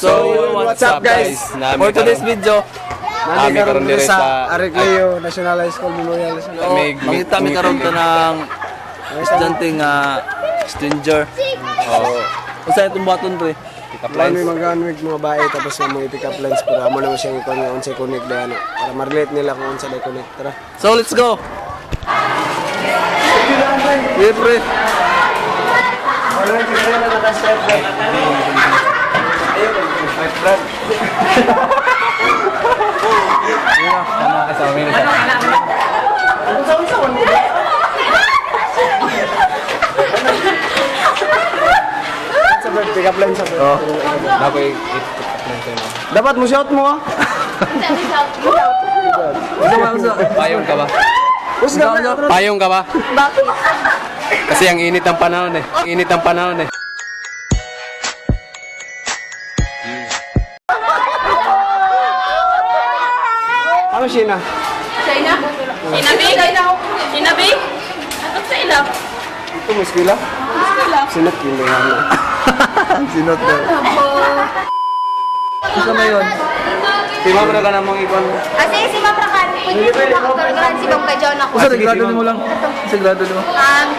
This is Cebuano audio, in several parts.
So, what's up, guys? Nami For today's video, Nami karon dire sa Arecleo National High School Memorial. so, mangita mi karon ta ng estudyante nga stranger. Oh, Unsa itong buhaton, pre? pick up Lines. lines. May mga mga bae tapos yung mga pick up lines para amo naman siyang ikon nga unsay connect dahil ano, para ma-relate nila kung unsa day connect. Tara. So, let's go! Yeah, pre. Tama ka sa amin. Sa bird, pick up lines sa bird. Oh. Dapat i-pick up lines sa'yo. Dapat mo shout mo ah. Unsa man unsa? Payong ka ba? Usga na. Payong ka ba? Bakit? Kasi ang init ng panahon eh. Ang init ng panahon eh. Ano siya na? China? Sinabi? Sinabi? Atok sa ilap. Ito mo eskwela? Eskwela. Sinat yun na yan. Sinot daw. Unsa man yun? Si ma'am na ka namang ikon. Kasi si Ma'am Rakan, pwede po makatulungan si Ma'am Kajon ako. Unsa grado nimo lang? Unsa grado nimo?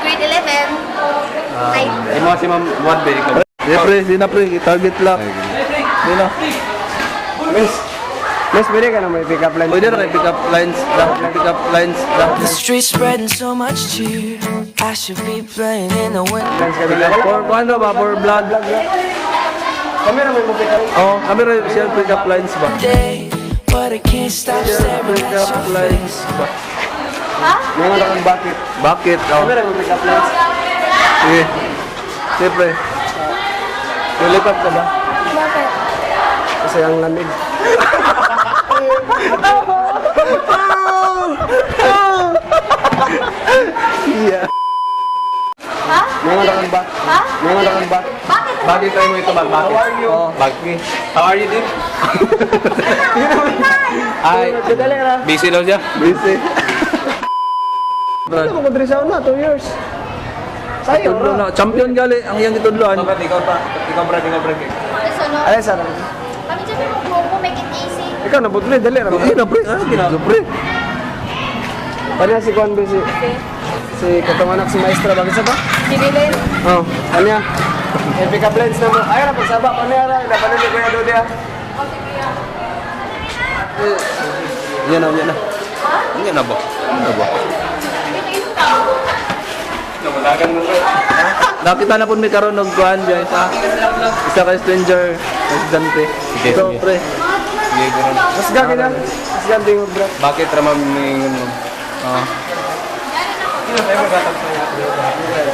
Grade 11. Ay, Imo si ma'am what ba ikaw? Yeah, pre, di na pre, target lock. Di na. Miss. Miss, pwede ka na may pick up lines. Pwede na kay pick up lines, da, pick up lines, da. The streets spreading so much cheer. I should be playing in the wind. Lines ka bigla. For kuan ra ba for vlog? Kami ra may mo pick up. Oh, kami ra siya pick up lines ba? Day, but I can't stop staring Pick at up your lines face. ba? May mga kang bakit. Bakit? Oh. Kami ra may pick up lines. Sige. Sige, pre. Lollipop ka ba? Bakit? Kasi ang lamig. Yeah. Ha? May mga kang bakit. Ha? May mga kang bakit. Bakit? Bakit tayo mo ito ba? Bakit? How are you? Oh. Bakit? How are you, dude? Ay, Dali ra. busy daw siya. Busy. Ano mo kung sa una, 2 years. Sayo Tudlo ra. na. Champion gali ang iyang gitudloan. Ikaw pa. Ikaw Brad, ikaw Brad. Kasi ano? Ay, sarap. Kami dyan yung grupo, make it easy. Ikaw na budli, dali ra. Ay na pre, ano ginagawa pre? Paano si Juan si si katong anak si Maestra bakit sa ba? Sinilin. Oh, kanya. Eh, pick up lines na mo. Ayaw na pagsaba, paano ra? Dapat na Kuya Dodi ah. Yan na, yan na. Yan na ba? Yan na ba? Namalagan mo ba? Nakita na po mi karon og kuan guys ha. Isa ka stranger, estudyante. Sige, So, sige. pre. Sige, ganun. Mas gagi na. Mas gagi mo bro. Bakit ra ma'am ningon mo? Oh.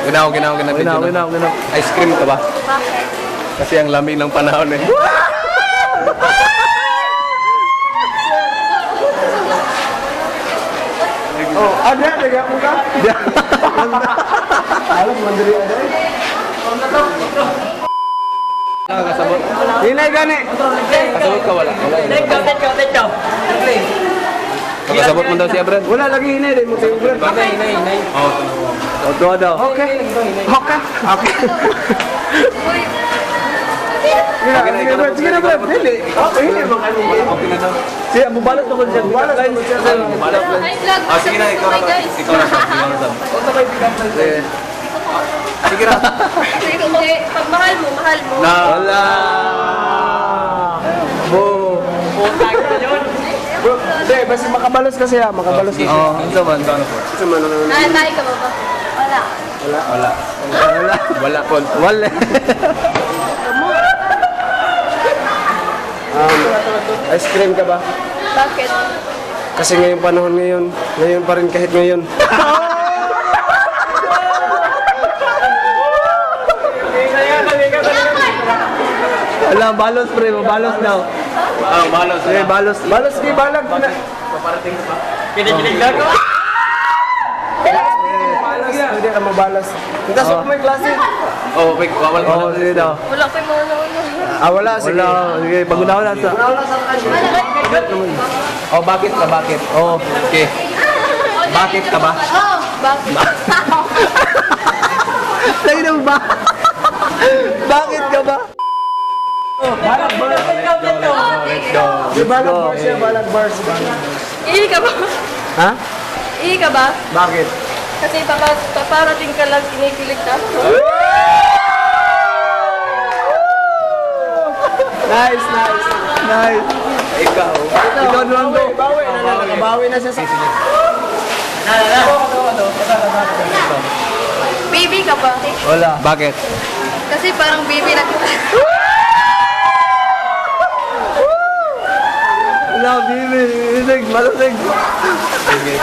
Ginaw, ginaw, ginaw. Ginaw, ginaw, ginaw. Ice cream ka ba? Bakit? Kasi ang lamig ng panahon eh. Oh, ada ada mo ka? Alam mandiri ada. Kasabot. Hinay gani. Kasabot ka wala? Wala. Kasabot mo daw siya, Brad. Wala lagi hinay dai mo tayo bro. Hinay, hinay. Oo. O, tuwa daw. Okay. Okay. Okay. Uy. Okay na, bro. Sige na bro. Dili. Okay, hinay mo kani. Okay na daw. Siya, mubalot na ko siya. Mubalot na ko siya. Mubalot. Ay, vlog. Ah, sige na, ikaw na. Guys. Ikaw na, Sab. Ikaw na, Sab. Sige. Sige na. Hindi. Pag mahal mo, mahal mo. Na. Wala. Bo. Bro, hindi, basta makabalos kasi ah, makabalos kasi. Oh, unsa man? Sa man ano. Nanay ka ba ba? Wala. Wala. Wala. Wala. Wala, Paul. Wala. Ice cream ka ba? Bakit? Kasi ngayong panahon ngayon, ngayon pa rin kahit ngayon. Wala, balos pre, balos daw. Ah, balos. Sige, balos. Balos ki balag na. Balas, pwede ka mabalas. Hindi sa may klase. Oh, wait, wala. Oh, sige daw. Wala ko yung mga nauna. Ah, wala sige. Wala, sige, pagunaw na sa. Wala sa kanya. Oh, bakit ka? Bakit? Oh. Okay. Bakit ka ba? Oh, Bakit? Lagi na ba? Bakit ka ba? Balag bars. Let's go. Di balag bars siya, balag bars. Ihi ka ba? Ha? Ihi ka ba? Bakit? Kasi paparating ka lang, kinikilig ka. Nice, nice. Nice. Ikaw. Ikaw naman go. Bawi na lang, nakabawi na siya sa... Baby ka ba? Wala. Bakit? Kasi parang baby na kita. Wala, baby. Ilig, malasig. Sige.